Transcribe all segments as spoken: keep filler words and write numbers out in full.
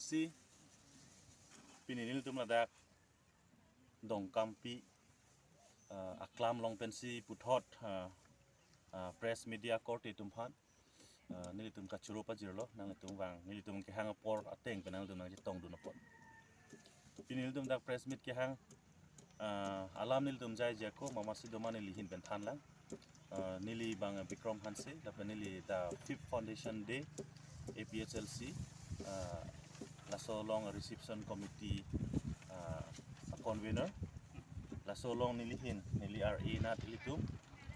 Si pini nelitum ladak Dongkampi, ah, aklam along pensi puthot, ah, ah, press media korte atum aphan, ah, nelitum kachoro pajirlo, nanglitum vang nelitum kehang apor ateng pen nanglitum nangchetongdun apot. Pini nelitum dak press meet kehang, ah, alam nelitum jaijako, mama si doma neli ahin pen thanlang. Ah, neli abang Bikram Hanse, lapen neli the fifth foundation day A P H L C, ah, laso along reception committee, ah, convener. Laso along neli ahin, neli R A nat ilitum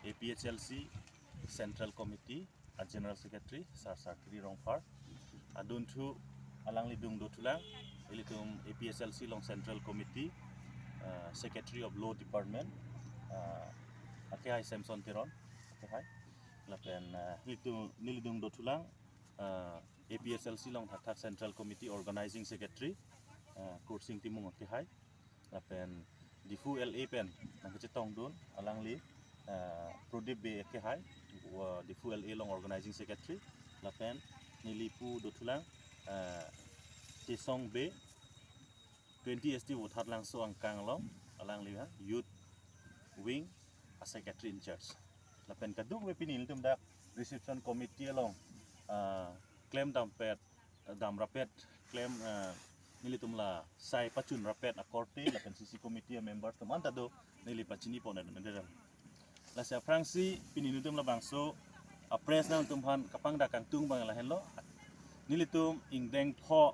A P H L C Central Committee a General Secretary, Sar Sarkiri Rongphar. Adunthu alangli adung dothulang, ilitum A P H L C along Central Committee, ah, Secretary of Law Department, ah, akehai Samson Teron, akehai. Lapen, ah, nelitum, neli adung dothulang, ah, A P H L C along thakthak Central Committee Organizing Secretary, ah, Kursing Timung akehai. Lapen Diphu L A pen nangkachetongdun alangli, ah, Prodip Bey akehai, ah, Diphu L A along Organizing Secretary. Lapen neli pu dothulang, ah, Tesong Bey, twenty S T Vothatlangso angkang along, alangli ha Youth Wing a Secretary in charge. Lapen kadokave pini nelitum dak reception committee along, ah, klemdampet, damrappet, klem, ah, nelitum la sai pachunrappet akorte, lapen C C committee a members atum anta do, neli pachini pon adu mendera. Lasi aphrangsi pini nelitum labangso a press nangtum aphan kapangdak kangtung abang lahenlo. Nelitum ingdeng pho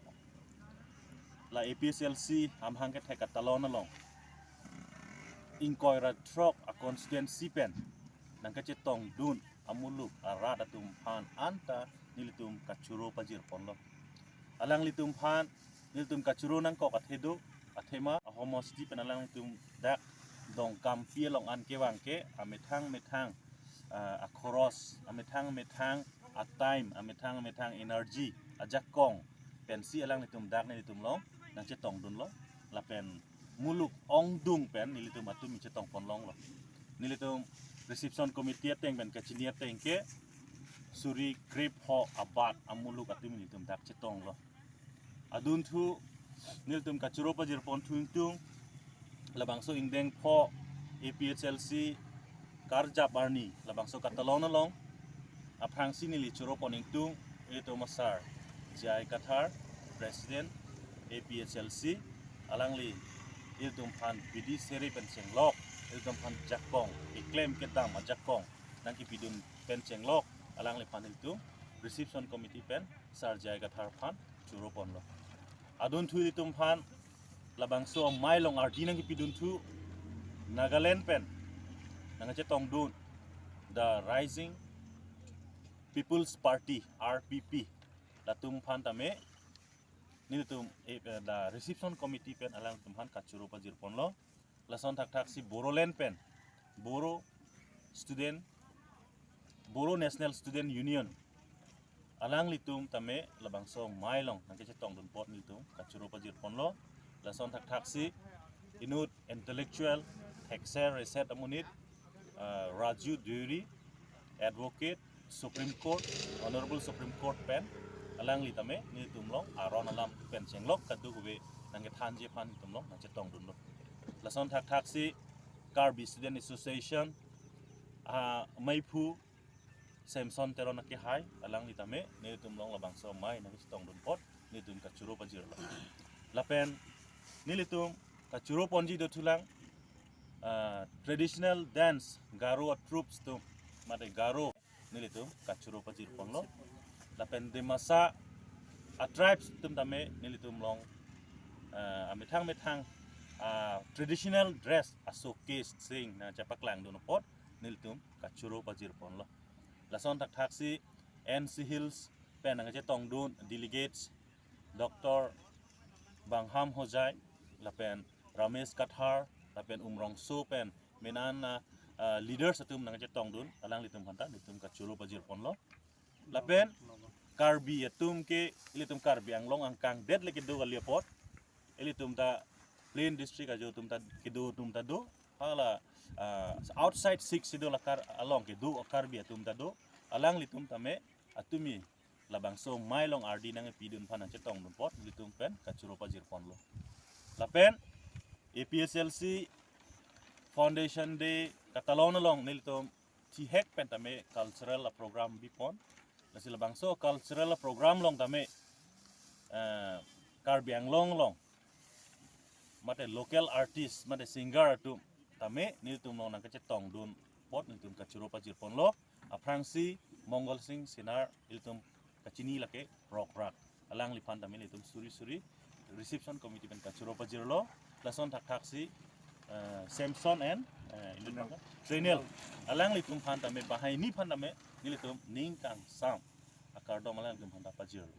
la A P H L C amahang kethek katalon along ingkoi ra throk a constituency pen nangkachetongdun amuluk arat atum aphan anta nelitum kachoro pajirponlo. Alanglitum aphan nelitum kachoro nangkok athe do, athema a homosti pen alanglitum dak Dongkampi along an kevang ke amethang methang, ah, akhoros, amethang methang a time, amethang methang energy ajakong pensi alanglitum dak nelitum along nangchetongdunlo. Lapen muluk ongdung pen nelitum atum chetongponlonglo. Nelitum reception committee ateng pen kachini ateng ke suri krepho abat amuluk atum nelitum dak chetonglo. Adunthu nelitum kachoro pajirponthu ingtung, labangso ingdeng pho A P H L C karjap arni labangso katalon along aphrangsi neli choropon ingtung, ilitum a sar J I Kathar, President A P H L C, alangli ilitum aphan bidi sere pen chenglok, ilitum aphan jakong, keklem kedam ajakong nangkepidun pen chenglok, alangliphan ilitum reception committee pen sar J I Kathar aphan choroponlo. Adunthu ilitum aphan labangso amei along ardi nangkepidunthu Nagaland pen nangchetongdun the Rising People's Party, R P P, latum aphan tame nelitum, eh, eh, the reception committee pen alangtum aphan kachoro pajirponlo. Lason thakthaksi Bodoland pen Bodo Student, Bodo National Student Union, alanglitum tame labangso amei along nangkachetongdun apot nelitum kachoro pajirponlo. Lason thakthaksi inut intellectual, thekser reset amonit, ah, Raju Deuri, advocate, Supreme Court, Honorable Supreme Court pen, alangli tame nelitum along aron alam pen chenglok kadokave nangkethanji aphan nelitum along nangchetongdunlo. Lason thakthaksi Karbi Student Association, ah, meiphu Samson Teron akehai, alangli tame nelitum along labangso amei nangchetongdun apot nelitum kachoro pajirlo. Lapen nelitum kachoropon ji dothulang, ah, traditional dance Garo a troops atum, mate Garo, nelitum kachoro pajirponlo. Lapen Dimasa a tribes atum tame nelitum along, ah, amethang methang, ah, traditional dress a showcase sing nangchepaklangdun apot nelitum kachoro pajirponlo. Lason thakthaksi N C Hills pen nangchetongdun delegates Doctor Bangham Hojai, lapen Ramesh Kathar, lapen Umrongso pen menana, ah, leaders atum nangchetongdun, alanglitum aphanta nelitum kachoro pajirponlo. Lapen Karbi atum ke, ilitum Karbi Anglong angkang det le kedo kali apot, ilitum ta plain district ajo atum ta kedo atum ta do, hala, ah, outside Sixth Schedule akar along kedo a Karbi atum ta do, alanglitum tame atumi labangso amei along ardi nangpidun aphan nangchetongdun apot nelitum pen kachoro pajirponlo. Lapen A P H L C Foundation Day katalon along nelitum thihek pen tame cultural program bipon. Lasi labangso cultural program along tame, eh, Karbi Anglong along mate local artist mate singer atum tame nelitum along nangkachetongdun apot nelitum kachoro pajirponlo. Aphrangsi Mongol Sing Senar ilitum kachini lake Rok Rak, alangliphan tame nelitum suri suri reception committee pen kachoro pajirlo. Lason thakthaksi, eh, Samson and, eh, ilitum Daniel, alanglitum aphan tame banghini aphan tame nelitum ning kangsam akardom alanglitum aphan ta pajirlo.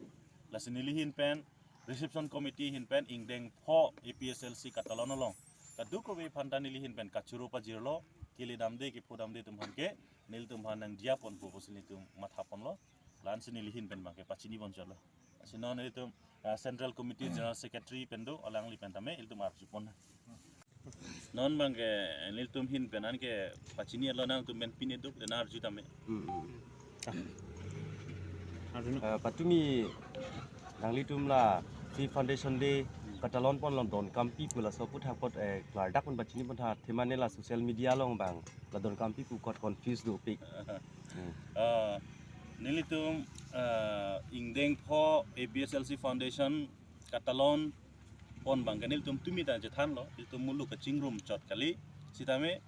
Lasi neli ahin pen reception committee ahin pen ingdeng pho A P H L C katalon along kadokave aphan ta neli ahin pen kachoro pajirlo. Kili damde kepho damde atum aphan ke nelitum aphan nangdiya ponpo pusi nelitum mathaponlo. La-ansi neli ahin pen abangke pachini ponchotlo. Lasi non ilitum, ah, Central Committee General Secretary pen do, alangli pen tame ilitum arjupon. Non abangke nelitum ahin pen anke pachini lo, nangtum pen pine duk le nang arju tame. Hmm, hmm. Arjuna. Eh, patumi nanglitum la Fifth Foundation Day katalon pon along don kampi pu laso aputhak apot, eh, klardak pon pachini pon tha, themane la social media along abang la don kampi pu kot confuse dopik. Hmm. Eh, nelitum, eh, ingdeng pho A P H L C Foundation katalon pon abangke nelitum tumi ta chethanlo, ilitum muluk kachingrum chot kali, sitame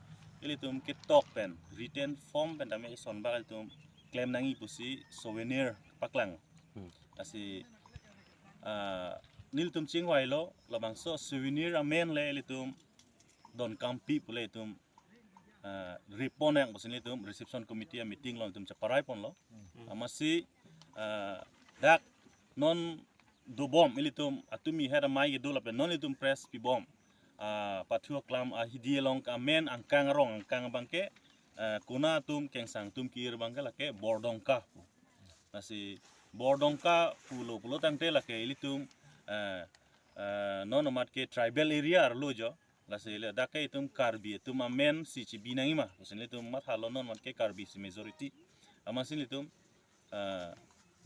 ilitum ketok pen written form pen tame ison bak ilitum klem nangji pusi souvenir paklang. Hmm. Lasi, ah, nelitum chingvailo, labangso souvenir amen le ilitum don kampi pu le itum, ah, rip pon nang pusi nelitum reception committee a meeting along itum cheparai ponlo. Hmm. Amatsi, ah, dak non dobom ilitum atumi het amei kedo lapen non ilitum press pibom, ah, pathu aklam ahidi along amen angkang arong angkang abangke, ah, kona atum kengsang atum ke-ir abangke lake Bordongka pu. Lasi Bordongka pulo pulo tangte lake ilitum, ah, ah, non amat ke tribal area arlo jo. Lasi le dak ke itum Karbi atum amen si chibi nangji ma pusi nelitum mathalo, non amat ke Karbi si majority. Amatsi nelitum, ah,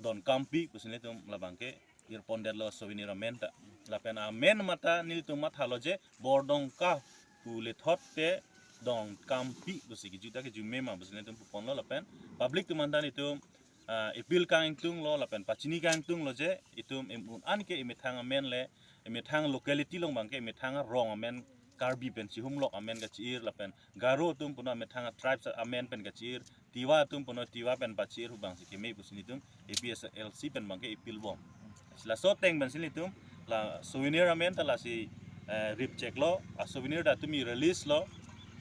don kampi pusi nelitum labangke ir pondetlo souvenir amen ta. Lapen amen mata nelitum mathalo je Bordongka pu le thot te don kampi pusi kejut ta kejut me ma pusi nelitum puponlo lapen public atum aphan ta nelitum, ah, appeal kangtunglo lapen pachini kangtunglo je itum imun an ke imethang amen le imethang locality along abangke imethang arong amen Karbi pen chihumlok amen kachi-ir lapen Garo atum puno imethang tribes amen pen kachi-ir, Tiwa atum puno Tiwa pen pachi-ir pu abangsi keme pusi nelitum A P H L C pen abangke appeal bom. Laso ateng pensi nelitum la souvenir amen ta lasi, eh, rip cheklo, a souvenir ta tumi release lo,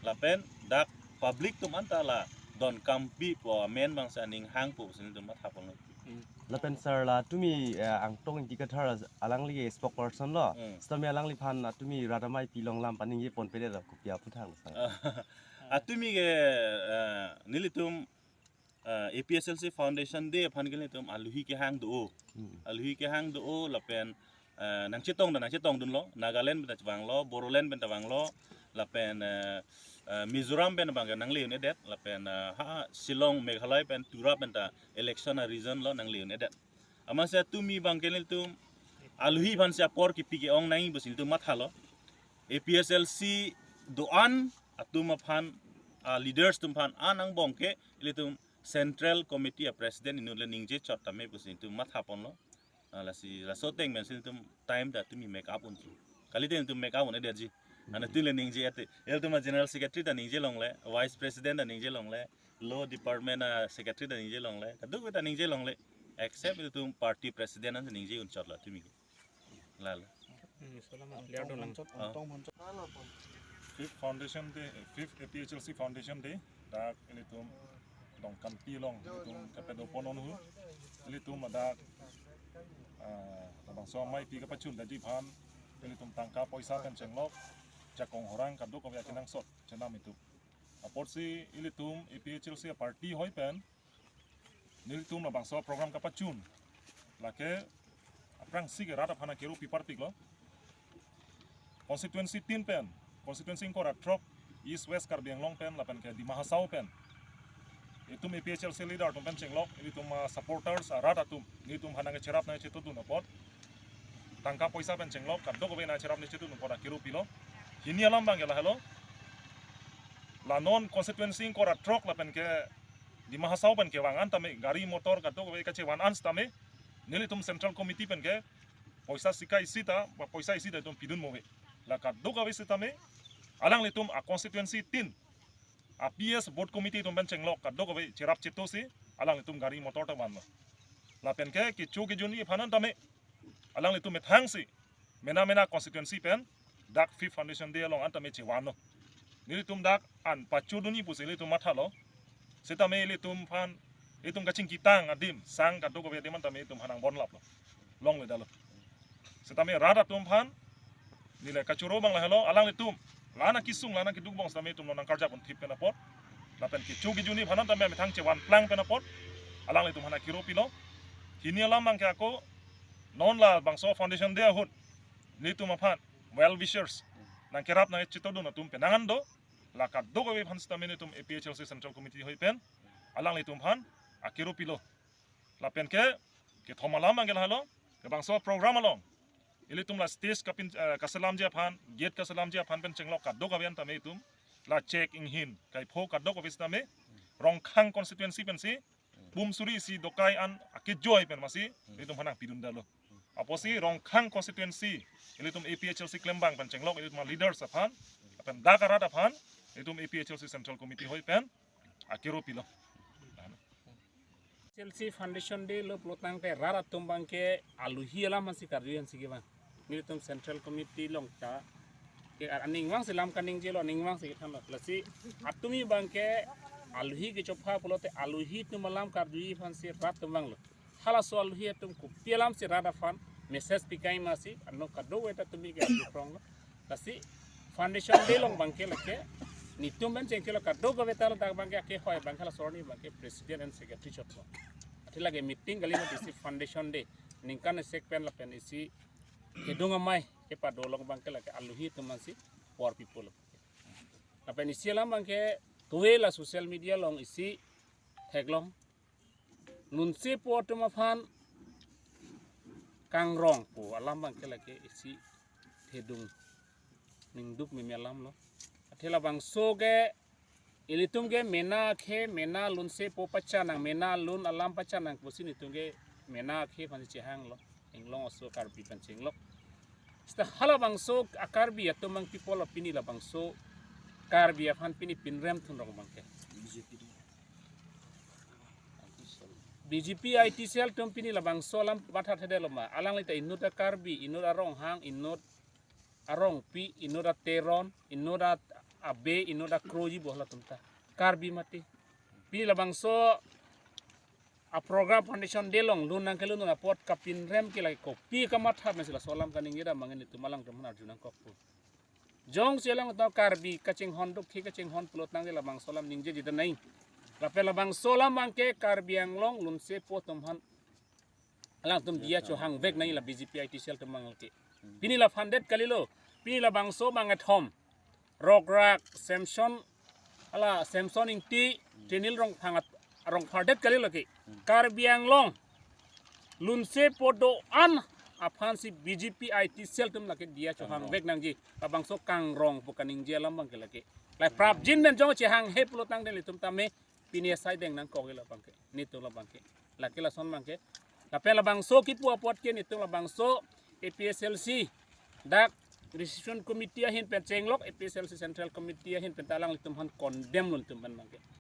lapen dak public atum anta la don kampi pu amen abangsi aning hangpo pusi nelitum mathaponlo. Hmm. Lapen sir la tumi, eh, Angtong Ingti Kathar alangli spokesperson lo. Hmm. Sitame alangliphan atumi rat amei pi along lam paningje ponpedet lo, kopi aputhak sir? Atumi ke, eh, nelitum, eh, A P H L C Foundation Day aphan ke nelitum alohi kehang do. Hmm. Alohi kehang do lapen, eh, nangchetong ta nangchetongdunlo, Nagaland pen ta vanglo, Bodoland pen ta vanglo, lapen, eh, eh, Mizoram pen abangke nangle un-edet, lapen, eh, ha Shillong, Meghalaya pen Tura pen ta election a reason lo nangle un-edet. Amatsi atumi abangke nelitum alohi aphansi apor kipi ke-ong nangji pusi nelitum mathalo. A P H L C do-an atum aphan, a leaders atum aphan an angbong ke ilitum Central Committee a President inut le ningje chot tame pusi nelitum mathaponlo. Ah, lasi laso ateng pensi nelitum time ta tumi make up unji. Kalite nelitum make up un-edetji. Anattun le ningje ate. Ilitum a General Secretary ta ningje longle, Vice President ta ningje longle, Law Department a Secretary ta ningje longle, kadokave ta ningje longle. Except ilitum party President an ningje un chotlo tumi ke. Lalo. Hmm, so la clear do lang. Ah. Fifth Foundation Day, Fifth A P H L C Foundation Day, dak ilitum don kampi along ilitum kepadopon unhu. Ilitum ladak, ah, labangso amei pi kapachun daji aphan ilitum tangka poisa pen chenglok, jakong horang kadokave akenangsot chenam itum. Apotsi ilitum A P H L C a party hoi pen nelitum labangso program kapachun, lake aphrangsi ke rat aphan akero pi parpiklo. Constituency tin pen, constituency ingkoi ra throk, East West Karbi Anglong pen lapen ke Dima Hasao pen itum A P H L C leader atum pen chenglok, ilitum, ah, supporters arat atum, nelitum aphan nangcherap nangchetudun apot, tangka poisa pen chenglok, kadokave nangcherap nangchetudun apot akero pilo. Hini alam abangke lahelo. La non constituency ingkoi ra throk lapen ke Dima Hasao pen kevang an tame gari motor kadokave kachevan an setame, nelitum Central Committee pen ke poisa sika isi ta, ba poisa isi ta itum pidun mo ave. La kadokave setame, alanglitum a constituency tin, a P S booth committee atum pen chenglok kadokave cherap cheto si, alanglitum gari motor ta vanlo. Lapen ke kecho kejuni aphan an tame, alanglitum methang si, mena mena constituency pen, dak fifth Foundation Day along an tame chevanlo. Nelitum dak an pachudunji pusi ilitum mathalo. Setame ilitum aphan, ilitum kachingki tang adim, sang kadokave adim an tame ilitum aphan nangbonlaplo. Longledetlo. Setame rat atum aphan, neli kachoro abang lahelo, alanglitum, la-an akesung, la-an akeduk abang setame itum lo nangkarjap un thip pen apot. Lapen kecho kejuni aphan an tame methang chevan plang pen apot, alanglitum aphan akero pilo. Hini alam abangke ako, non labangso Foundation Day ahut, nelitum aphan, well wishers, nangkerap nangchetudun atum penang an do, la kadokave aphan setame nelitum A P H L C Central Committee ahoi pen, alanglitum aphan akero pilo. Lapen ke, kethom alam abangke lahelo, labangso program along, ilitum la stage kapin, eh, kaselamji aphan, gate kaselamji aphan pen chenglok kadokave an tame itum, la chek inghin, kaipho kadokave setame, Rongkhang constituency pensi, bum suri isi dokai an akejoi pen masi, ilitum aphan nangpidundetlo. Apotsi Rongkhang constituency, ilitum A P H L C klembang pen chenglok, ilitum leaders aphan, lapen dak arat aphan, ilitum A P H L C Central Committee ahoi pen, akero pilo. A P H L C Foundation Day lo pulotangte rat atum abangke aluhi alam ansi karju ansi kevang. Nelitum Central Committee along ta ke aning vangsi lam kaningjelo, aning vangsi kethanlo. Lasi atum abangke aluhi kechopha pulote aluhi atum alam karjuji aphansi rat atum vanglo. Halaso aluhi atum kopi alamsi rat aphan message pikai masi, ano kadokave ta tumi ke alu kronglo. Lasi Foundation Day along abangke lake, nelitum pen chengkelo kadokave ta lo dak abangke akehoi abangke laso arni abangke President and Secretary chotlo. Athe lake meeting kali mati si Foundation Day. Ningkan isek pen lapen isi kedung amei kepado along abangke lake aluhi atum ansi poor people. Lapen isi alam abangke tuwe la social media along isi theklong. Lunsepo atum aphan kangrong pu alam abangke lake isi thedung ningduk meme alam lo. Athe labangso ke ilitum ke mena akhei, mena lunsepo pachanang, mena lun alam pachanang pusi nelitum ke mena akhei aphan chehanglo. Inglong aso Karbi pen chenglok. Seta halabangso a-Karbi atum abang people pini labangso Karbi aphan pini pinrem thunrok abangke. B J P I T cell atum pini labangso alam mathathedetlo ma. Alanglita inut a-Karbi, inut a-Ronghang, inut a-Rongpi, inut a-Teron, inut a-Abe, inut a-Kroji bo halatum ta. Karbi mati. Pini labangso a-program Foundation Day along lun nangkelun apot kapinrem ke lake kopi kamatha mesi laso alam kaningje dam mangin itum alangtum aphan arju nangkokpo. Jongsi alangtum Karbi kachinghon dukhi kachinghon pulotangte labangso alam ningjeji dam nai. Lapen labangso alam abangke Karbi Anglong lunsepo atum aphan alangtum diya chohangvek nai la B J P I T cell atum abangke. Pini la funded kalilo. Pini labangso abang athom. Rokrak, Samson, hala Samson Ingti, Tenil Rongphang at-, Rongphardet kalilo ke. Karbi Anglong lunsepo do-an aphansi B J P I T cell atum lake diya chohangvek nangji. Labangso kangrong pu kaningje alam abangke lake. Lai prapjin pen jong chehanghe pulotangte ilitum tame pini asai deng nangkok labangke. Nelitum labangke. Lake lason abangke. Lapen labangso kipu apot ke nelitum labangso A P H L C dak Reception Committee ahin pen chenglok, A P H L C Central Committee ahin pen ta alanglitum aphan condemn lo nelitum aphan abangke.